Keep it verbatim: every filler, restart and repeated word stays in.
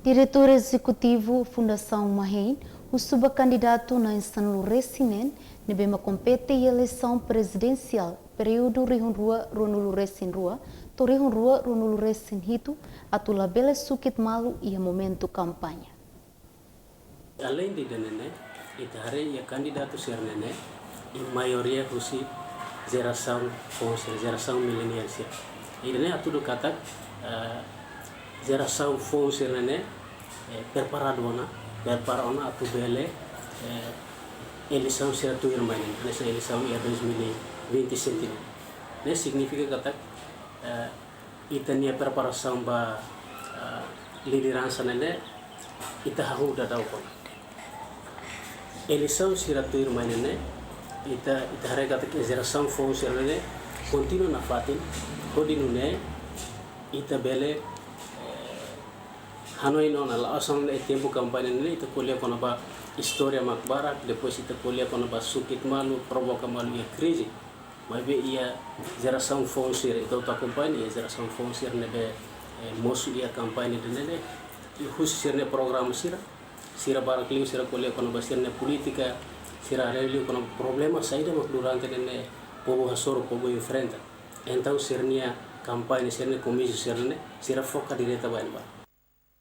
Diretór Ezekutivu Fundasaun Mahein husu ba kandidatu na'in sanulu-resin-neen ne'ebé mak kompete iha eleisaun prezidensiál períodu rihun rua ruanulu-resin-rua to'o rihun rua ruanulu-resin-hitu atu labele sukit malu iha momentu kampaña. Aleinde ida-ne'e ne'e, ita haree iha kandidatu sira-ne'e ne'e, i maioria husi jerasaun foun sira, jerasaun mileniál sira. Ida-ne'e hatudu katak, eh, jerasaun foun sira-ne'e ne'e, eh, preparadu ona, prepara ona atu bele, eh, eleisaun sira tuirmai ne'e, hanesan eleisaun iha dois mil e vinte e sete ne'e. Ne'e signifika katak, eh, ita-nia preparasaun ba, eh, lideransa ne'e ne'e, ita hahú daudaun ona. Eleisaun sira tuirmai ne'e ne'e, ita, ita haree katak jerasaun foun sira-ne'e ne'e kontinua nafatin, hodi nune'e ita bele, eh, hanoin ona, la'ós ona iha tempu kampaña ne'e ne'e ita ko'alia kona-ba istória mak barak, depois ita ko'alia kona-ba sukit malu, provoka malu iha krize. Maibé iha jerasaun foun sira, ita atu akompaña iha jerasaun foun sira ne'ebé, eh, mosu iha kampaña ida-ne'e ne'e, i husi sira-nia programa sira, sira barak liu sira ko'alia kona-ba sira-nia polítika, sira haree liu kona-ba problema saida mak durante ne'e ne'e povu hasoru, povu enfrenta. Entaun sira-nia kampaña, sira-nia komísiu sira-ne'e, sira foka direta ba ne'ebá.